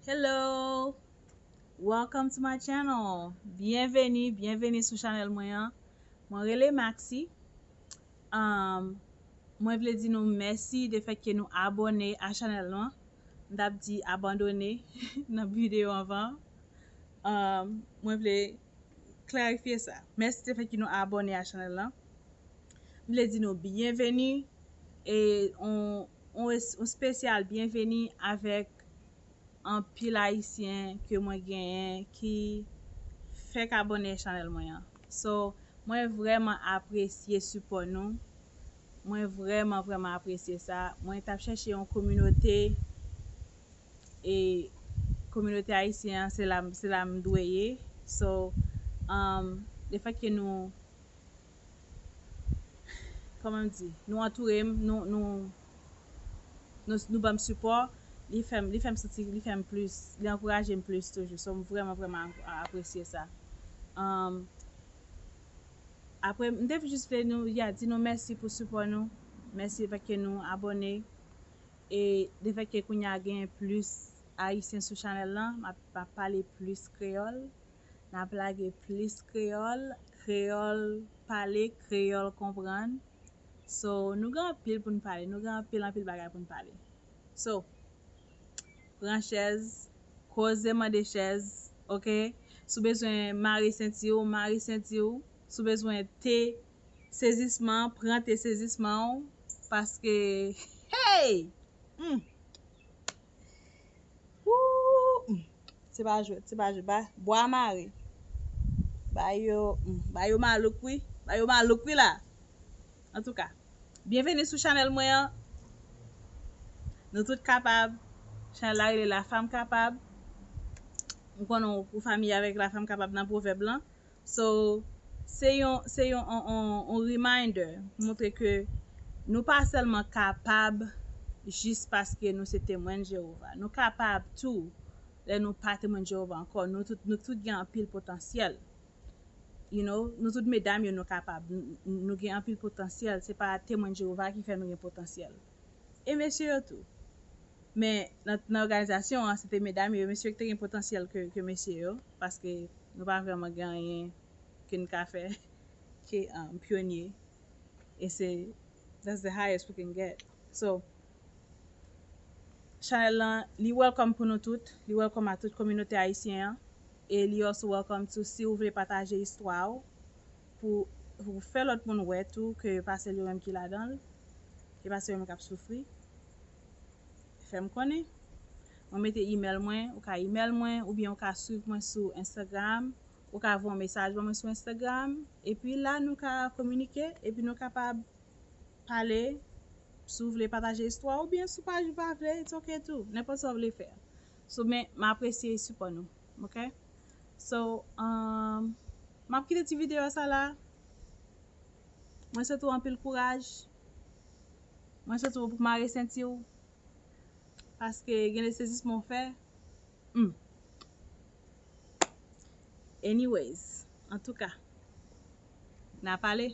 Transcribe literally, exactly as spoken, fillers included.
Hello! Welcome to my channel! Byenveni, byenveni sou chanèl mwen an. Mwen rele Maxi. Um, mwen vle di nou mèsi de fèt ke nou abòne a chanèl lan. M t ap di abandone nan videyo anvan. Um, mwen vle klarifye sa. Mèsi de fèt ke nou abòne a chanèl lan. M vle di nou byenveni e on, on, on spesyal byenveni avèk anpil Ayisyen ke mwen genyen ki fèk abòne chanèl mwen an. So, mwen vrèman apresye sipò nou. Mwen vrèman, vrèman apresye sa. Mwen t ap chèche yon kominote e kominote ayisyen an, se la, se la m dwe ye. So, um, le fèt ke nou, kòman m di, nou antoure m, nou, nou, nou, nou ban m sipò, li fè m, li fè m santi, li fè m plis, li ankouraje m plis toujou. So, m vrèman, vrèman ap-, apresye sa. Um, apre, m te jis vle nou, ya, di nou mèsi pou sipò nou. Mèsi paske nou abòne. E de fèt ke kounye a genyen plis Ayisyen sou chanèl lan, m ap, m ap pale plis kreyòl. N ap lage plis kreyòl, kreyòl pale, kreyòl konprann. So, nou gen anpil pou n pale, nou gen anpil, anpil bagay pou n pale. So, pran chèz, koze mande chèz, oke? Si w bezwen mare senti w, mare senti w. Si w bezwen te sezisman, pran te sezisman w, paske, hey! Hmm. Woo! Hmm. Se pa jwèt, se pa jwèt. Ba, bwa mare. Ba yo, hmm, ba yo malouk, wi. Ba yo malouk, wi, la. Antouka, byenveni sou chanèl mwen an. Nou tout kapab. Chanèl la rele La Femme Capable. M konnen w, ou famiye avèk La Femme Capable nan pwovèb lan. So, se yon, se yon, on, on, on reminder pou montre ke nou pa sèlman kapab jis paske nou se Temwen Jewova. Nou kapab tou lè nou pa Temwen Jewova ankò. Nou tout, nou tout gen anpil potansyèl. You know, nou tout medam yo, nou kapab. N-, n-, nou gen anpil potansyèl. Se pa Temwen Jewova ki fè nou gen potansyèl. E mesye yo tou. Men nan, nan òganizasyon an, se te medam yo, mesye yo ki te gen potansyèl ke, ke mesye yo, paske nou pa vrèman gen anyen ke n ka fè ke, um, pyonye. E se, that's the highest we can get. So, chanèl lan, li welcome pou nou tout, li welcome a tout kominote ayisyen an, e li also welcome to, si w vle pataje istwa w, pou, pou fè lòt moun wè tou ke e pa sèl yo menm ki ladan l, e pa sèl yo menm k ap soufri. Fè m konnen. Mwen mete email mwen, ou ka email mwen, oubyen ou ka swiv mwen sou Instagram, ou ka voye yon mesaj ban mwen sou Instagram, epi la nou ka kominike, epi nou kapab pale, si w vle pataje istwa w, oubyen si w pa, ou pa vle, it's ok tou, nenpòt sa w vle fè. So, men, m apresye sipò nou, ok? So, um, m ap kite ti videyo sa la. Mwen swete w anpil kouraj. Mwen swete w pou mare senti w. Paske gen de sezisman w fè. Hmm. Anyways, antouka, n a pale.